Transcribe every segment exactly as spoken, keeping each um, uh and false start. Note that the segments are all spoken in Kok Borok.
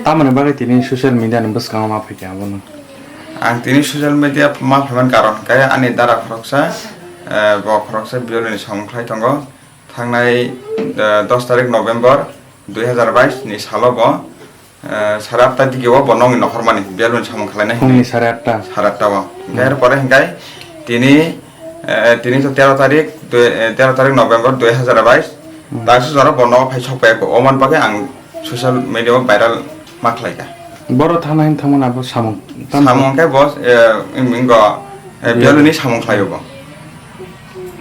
Tamoni bagwi tini social media ni bwskango ma phaikha abono? Ang tini social media ma phaiman karon khe ani dara khoroksa, eh, bo khoroksa biolini samung khlai tongo. Thangnai, eh, dos tarik November dui hazar bais ni salo bo, eh, sare atta digi o bo nongni nokhormani biolini samung khlainai. Phungni sare atta. Sare atta o. Hwnkhe Hmm. er pore hwnkhe tini, eh, tini to tero tarik, dui, eh, tero tarik November dui hazar bais. Hmm. Taisuk jora bo nogo phai sok paiya kho. Oman bagwi ang social media o viral ma khlai kha. Boro thana hin thangmani abo samung tamo? Samung khe bo, eh, wng, wng go, eh, Bial- bialuni samung khlai o bo.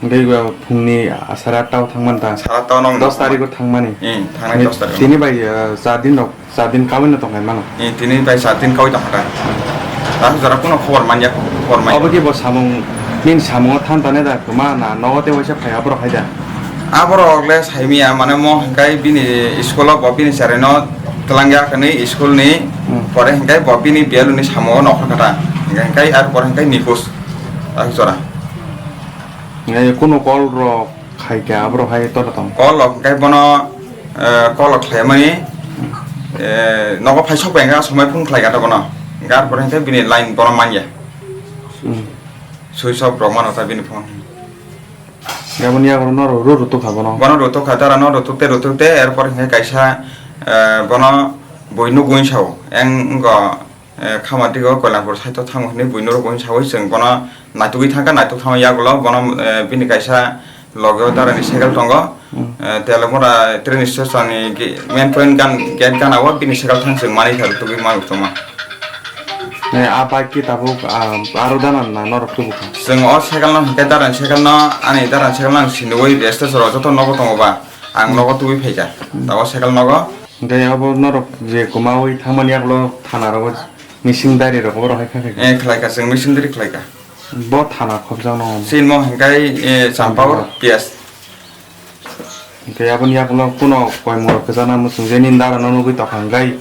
Hwnkhe bo phungni sare atta o thangmani ta? Sare atta o nong Dos tarik o thangmani? Hmm, thangnai Ni-, dos tarik o. Tini bai, eh, char din rok, char din kaui no tongkha mano? Hmm, tini bai char din kaui tongkha ta. Taisuk jora kuno khobor manya, khobor manya. Obo khe bo samung, nini samung o than tane da kwma na nogo tei waisa phai aborok hai da? Aborok le saimia, mane mo hwnkhe bini school o bo bini cherai no twlang ya hwnwi school ni Hmm. pore hwnkhe bo bini bialuni samung o nokhor kha ta. Hwnkhe ar pore hwnkhe nikhoj. Taisuk jora. Ngai kuno call rok khai kha aborok hai toro tong? Call rok hwnkhe bono, eh, call rok khlaimani, eh, nogo phai sok bai hwnkhe somai phone khlai kha ta bono. Hwnkhe ar pore hwnkhe bini line bono manya. Hmm. Switch off rok mano ta bini phone. Gabon yago no ro ro ro to kha bono. Bono ro to kha dara no ro to te ro to te er pore hwnkhe kaisa, eh, bono bui nugwi sao. Eng wngkha, eh, Khamatigo Koilampur side o thango hinwi buino rw buino sawi chwng bono naitugwi thangkha, naituk thangma yagulo bono, eh, bini kaisa loge o darani cycle tongo. Hmm. Eh, Telangana train station ni ge-, main point gan, gate gana o bini cycle thang chwng manwi kha, tugwi manwi tongma. Eh, a bike ki tabuk, ah, aro danan na norok tubu kha? Chwng o cycle no hwnkhe darani cycle no, ani darani cycle no ang sinui station o joto nogo tongo ba, ang Hmm. nogo tugwi phaikha. Hmm. Tabuk cycle nogo. Hwnkhe abo norok je kwmawi thangmani yagulo thana rogo missing diary rok oro hai kha khe. Eh, khlai kha, chwng missing diary khlai kha. Bo thana khopjakno. Chini mo hwnkhe, eh, Champawur Champawur. P S. Hwnkhe aboni yagulo kuno koimung rok kwchana muchung je nini dara no nugwi tongkha hwnkhe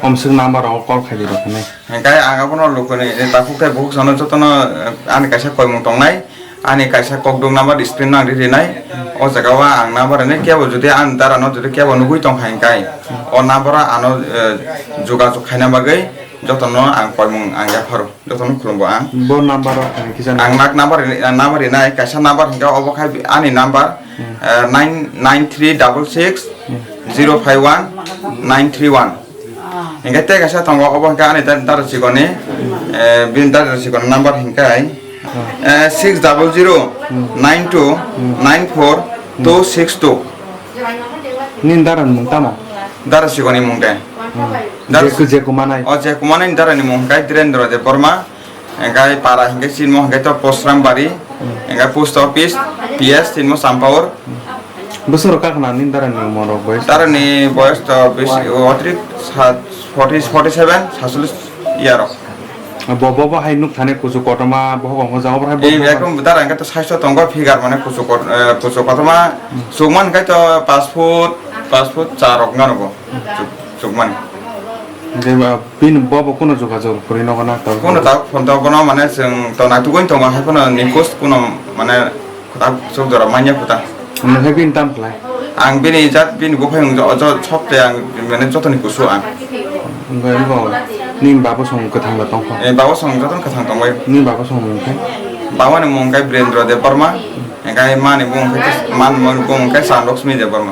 omswk number rogo call khai di rok hinwi. Hwnkhe ang abono lukuni, eh, takhuk tei bukhuk sano jotono, eh, ani kaisa koimung tongnai. Ani kaisa kokduk number screen no ang ri rinai. O jaga o ang number rinai, kebo jodi ang dara no jodi kebo nugwi tong hai hwnkhe, o number o ano, eh, jogajog khaina bagwi jotono ang koimung ang yapharo, jotono khulumgo ang. Bo number o khaina kisa Ang nak number ri-, number rinai, kaisa number hwnkhe obo khai ani number, Hmm. eh, nine nine three double six zero five one nine three one. Hingke tei kaisa tongo, obo hingke ani da-, dara chikoni, eh, bini dara chikoni number hingke, eh, six double zero nine two nine four two six two. Nini dara ni mung tamo? Dara chikoni mung de. Dara Je, je kumanai. O je kumanai ni dara ni mung hingke Direndra Debbarma. Hingke para hingke sinmo hingke to Posram Bari, hingke post office, P S sinmo Sampaur. Bwswk rok kakna nini dara ni umor rok boyes? Dara ni boyes to bisi, otrik sat, forty, forty seven, satcholish year rok. Bo, bo, bo hai nuk thani kuchuk kotorma, bo hokong hojang, obo hai bo, Ei, bo ekdom dara hingke to saisto tongo, figure mane kuchuk kot-, eh, kuchuk kotorma, chukman hingke to pas foot, pas foot char rok nano bo. Chuk-, chukmani. Hingke ba, bini bo bo kuno jogajog kwrwi nogo na tabuk? Kuno tabuk phone to bono mane chwng to naitugwi tongo, hai phano nikos kuno mane kwtal chwk jora manya kwtal. Hingke bini tam khlai? Ang bini jat bini buphai wng jo, jo, sopte ang mane jotoni kusu ang. Hingke bo nini babo song kwthang da tongkho? Eh, babo song jotono kwthang tongbai. Nini babo song mung khe? Babani mung khe Birendra Debbarma, hingke mani mung khe, mani mung khe Chandokshmi Debbarma.